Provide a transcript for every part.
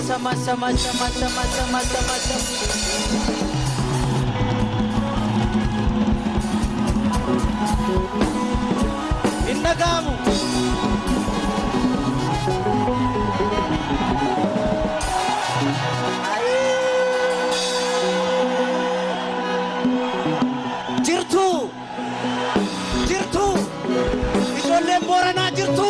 Sama sama sama sama sama sama. Innagamu. Jirtu. Jirtu. Ijoolleen Booranaa jirtu.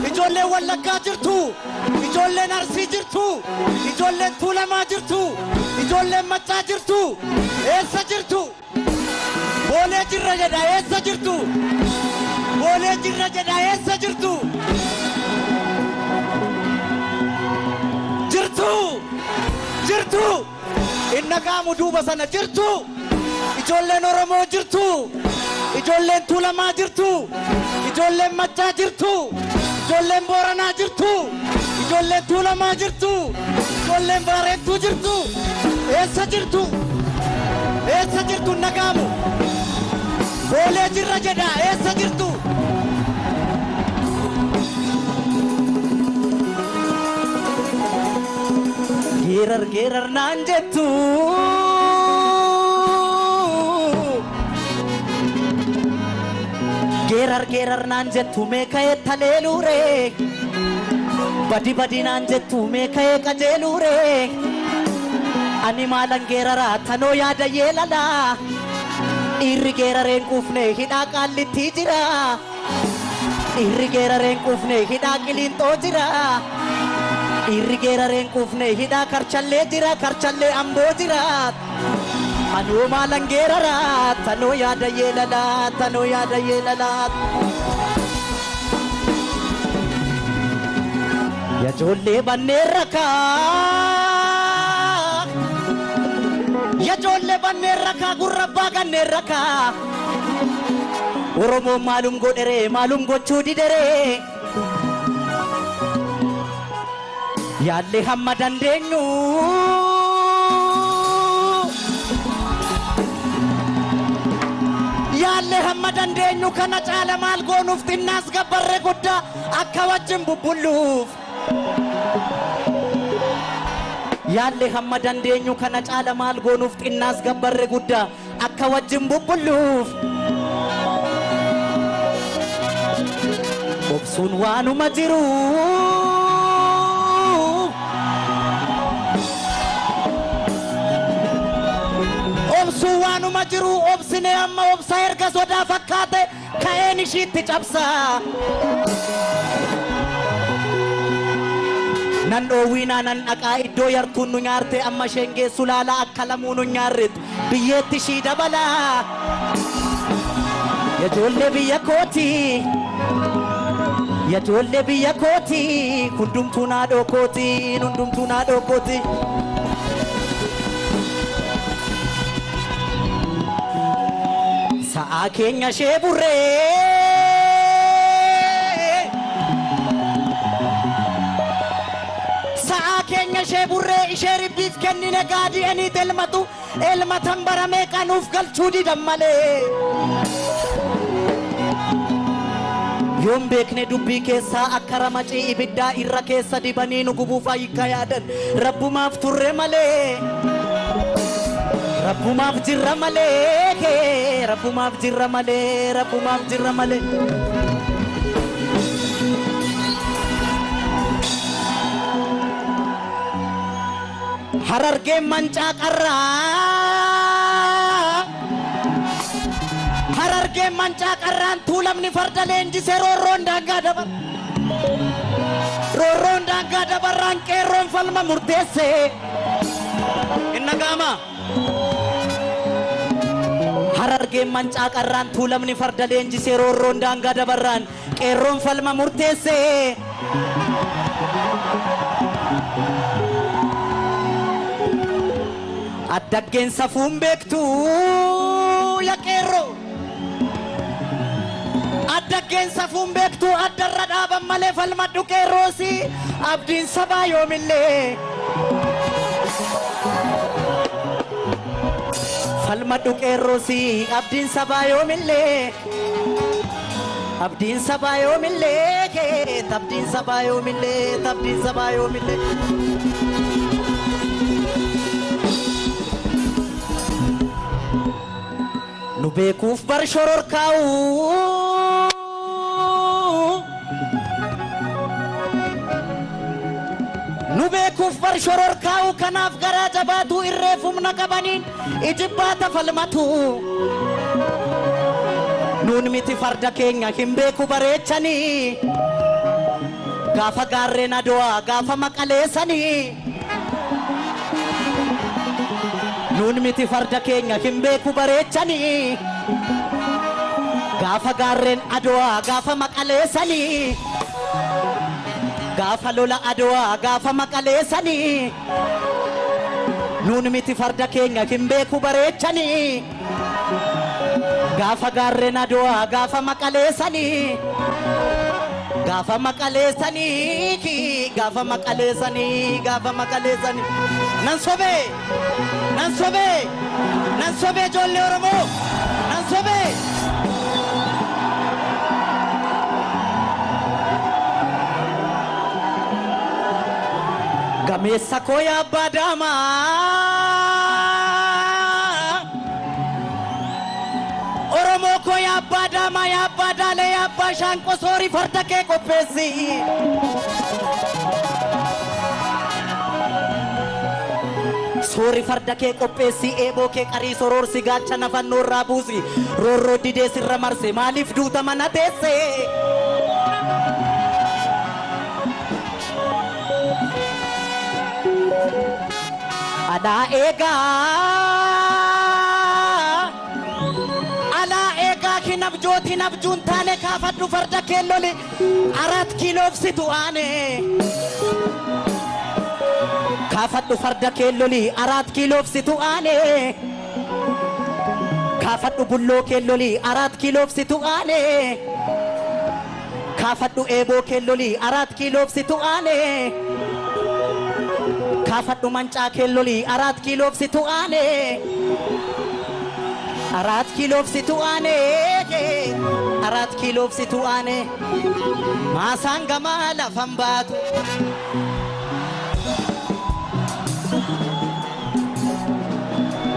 Ijoolleen Wallaggaa jirtu. Ijoolleen Arsii jirtu. Ijoolleen Tuulamaa jirtu. Ijoolleen Maccaa jirtu. Eessa jirtu? Boolee jirra jedha eessa jirtu? Boolee jirra jedha eessa jirtu? Jirtu! Jirtu! Innagaamu duuba sana jirtu! Ijoolleen Oromoo jirtu! Ijoolleen Tuulamaa jirtu! Ijoolleen Maccaa jirtu! Ijoolleen Booranaa jirtu! Ijoolleen Tuulamaa jirtu! Ijoolleen Baarentuu jirtu! Eessa jirtu? Eessa jirtu nagaamu? Boolee jirra jedha eessa jirtu? Geerar geerar naan jettu. Geerar geerar naan jettu mee ka'ee taleeluure. Badi badi naan jettu mee ka'ee qajeeluure. Ani maalan geeraraa tanoo yaada yeelalaa. Dhiirri geerareen quufne hidhaa qaallitti jira. Dhiirri geerareen quufne hidhaa qiliinxoo jira. Dhiirri geerareen quufne hidhaa karchallee jira karchallee amboo jira. Anuu maalan geeraraa tanoo yaada yeelalaa tanoo yaada yeelalaa. Yajoollee banneen rakaa. Yajoollee banneen rakaa gurra abbaa ganneen rakaa. Oromoon maalum godheree maalum gochuu dideree. Yaallee hamma dandeenyu. Yaallee hamma dandeenyu kana caala maal goonuuf xinnaas gabbarree guddaa akka wajjin bubbulluuf. Yaallee hamma dandeenyu kana caala maal goonuuf xinnaas gabbarree guddaa akka wajjin bubbulluuf. Obsuun waanuma jiru. Obsuun waanuma jiru obsinee amma obsa erga sodaa fakkaate ka'een ishiitti cabsaa. Nan dhoowwiinaa nan dhaqaa iddoo yartuun nu nyaarte amma isheen geessu laalaa akka lamuu nu nyaarretti biyyeetti ishii dabalaa. Yajoollee biyya kooti. Yajoollee biyya kooti. Hundumtuu naadhoo kooti. Hundumtuu naadhoo kooti. Sa'aa keenya ishee burree. Sa'aa keenya ishee burree ishee ribbiif kennine gaadi'anii elmatu elmatan baramee qanuuf galchuu didan malee. Yoon beekne dubbii keessaa akka ramacii ibiddaa irra keessa dibanii nu gubuuf ayikka yaadan rabbumaaf turre malee. Rabbumaaf jirra malee. Rabbumaaf jirra malee. Rabbumaaf jirra malee. Harargeen mancaa qarraa. Harargeen mancaa qarraan tuulamni farda leenjisee roorroon daangaa dabar. Roorroon daangaa dabarraan qeerroon falma murteesse. Innagaama. Harargeen mancaa qarraan tuulamni farda leenjisee roorroon daangaa dabarraan Qeerroon falma murteesse. Addaggeen safuun beektu yaa qeerroo. Addaggeen safuun beektu addarra dhaaban malee falmadhu qeerroosi abdiin sabaa yoomillee. Falmadhu qeerroosi abdiin sabaa yoomillee. Abdiin sabaa yoomillee abdiin sabaa yoomillee abdiin sabaa yoomillee. Nu beekuuf bar shororkaa'u. Nu beekuuf bar shororkaa'u kanaaf garaa jabaatu irreef humna qabaniin ijibbaata falmatu. Nuun miti farda keenya hin beeku bareechanii gaafa gaarreen Adwaa gaafa maqaleessanii. Nuun miti farda keenya hin beeku bareechanii gaafa gaarreen Adwaa gaafa maqaleessanii. Gaafa lola Adwaa gaafa maqaleessanii. Nuun miti farda keenya hin beeku bareechanii gaafa gaarreen Adwaa gaafa maqaleessanii. Gaafa maqaleessanii gaafa maqaleessanii gaafa maqaleessanii. Nan sobee nan sobee nan sobee ijoollee Oromoo nan sobee. Gameessa koo yaa abbaa daamaa. Oromoo koo yaa abbaa daamaa yaa abbaa daalee yaa abbaa shaanqoo soorii farda kee qopheessi. Soori farda kee qopheessi eeboo kee qarii soroorsi gaachana fannoo irraa buusi roorroo didee sirra marse maaliif duuta mana teesse. Alaa eegaa alaa eegaa hin abjootiin abjuun taane kaafadhu farda kee loli 4 kiiloof situ aane. Kaafadhu farda kee loli 4 kiiloof situ aane. Kaafadhu bulloo kee loli 4 kiiloof situ aane. Kaafadhu eeboo kee loli 4 kiiloof situ aane. Kaafadhu mancaa kee loli 4 kiiloof situ aane. 4 kiiloof situ aane. 4 kiiloof situ aane. Maasaan gamaa lafan baatu.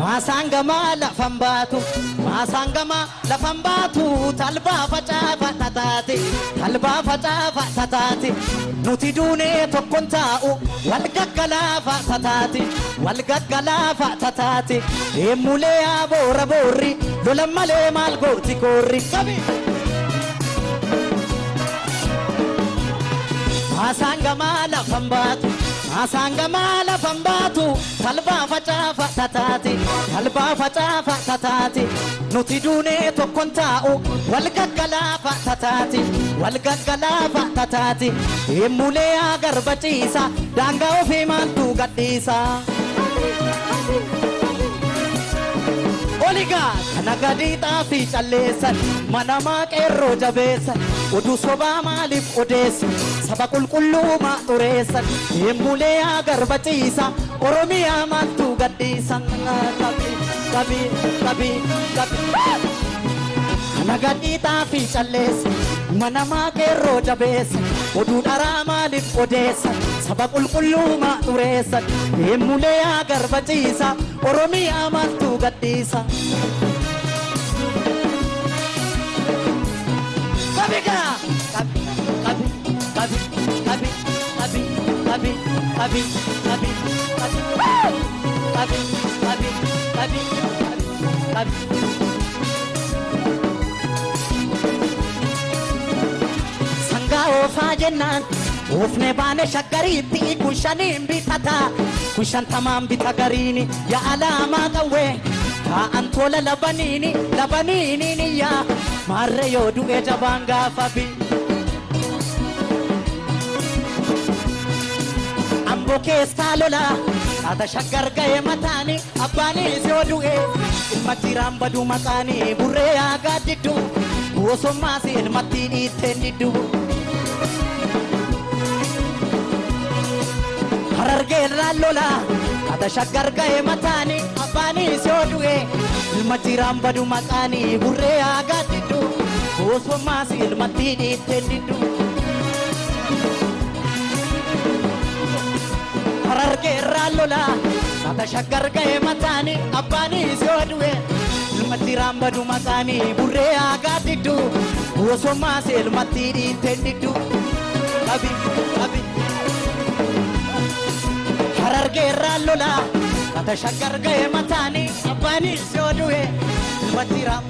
Maasaan gamaa lafan baatu. Maasaan gamaa lafan baatu. Talbaa facaafa tataate. Talbaa facaafa tataate. Nuti duunee tokkoon taa'u wal gaggalaafa tataate. Wal gaggalaafa tataate. Deemulee yaa boora boorri lola malee maal gooti koorri. Qabi! Maasaan gamaa lafan baatu. Maasaan gamaa lafan baatu. Talbaa facaafa tataate. Talbaa facaafa tataate. Nuti duunee tokkoon taa'u wal gaggalaafa tataate. Wal gaggalaafa tataate. Deemulee yaa garba ciisa daangaa ofii maaltu gadhiisa. Oligaa kana gadi xaafii calleessan manamaa qeerroo jabeessan oduu sobaa maaliif odeessan saba qulqulluu maa xureessan deemulee yaa garba ciisa Oromiyaa maaltu gadhiisa. Qabi qabi qabi qabi. Kana gadi xaafii calleessan manamaa qeerroo jabeessan oduu dharaa maaliif odeessan saba qulqulluu maa xureessan deemulee yaa garba ciisa Oromiyaa maaltu gadhiisa. Qabigaa qabi qabi qabi qabi qabi qabi qabi qabi qabi qabi qabi qabi. Sangaa oofaa jennaan oofne baane shaggariitti kun shaniin bitata kun shantamaan bita gariini yaa alaamaa qawwee taa'an tola labaniini labaniini yaa maarree yoo du'e jabaan gaafa bi. Amboo keessaa lola Qaata shaggar ga'ee mataani abbaanis yoo du'e ilma jiraan badu maqaani burree aagaa diddu bosommaas ilmatti dhiitteen diddu. Harargeerraan lola qaata shaggar ga'ee mataani abbaanis yoo du'e ilma jiraan badu maqaani burree aagaa diddu bosommaas ilmatti dhiitteen diddu. Harargeerraan lola qaata shaggar ga'ee mataani abbaanis yoo du'e ilma jiraan badu maqaani burree aagaa diddu bosommaas ilmatti dhiitteen diddu. Qabi qabi. Harargeerraan lola qaata shaggar ga'ee mataani abbaanis yoo du'e ilma jiraan.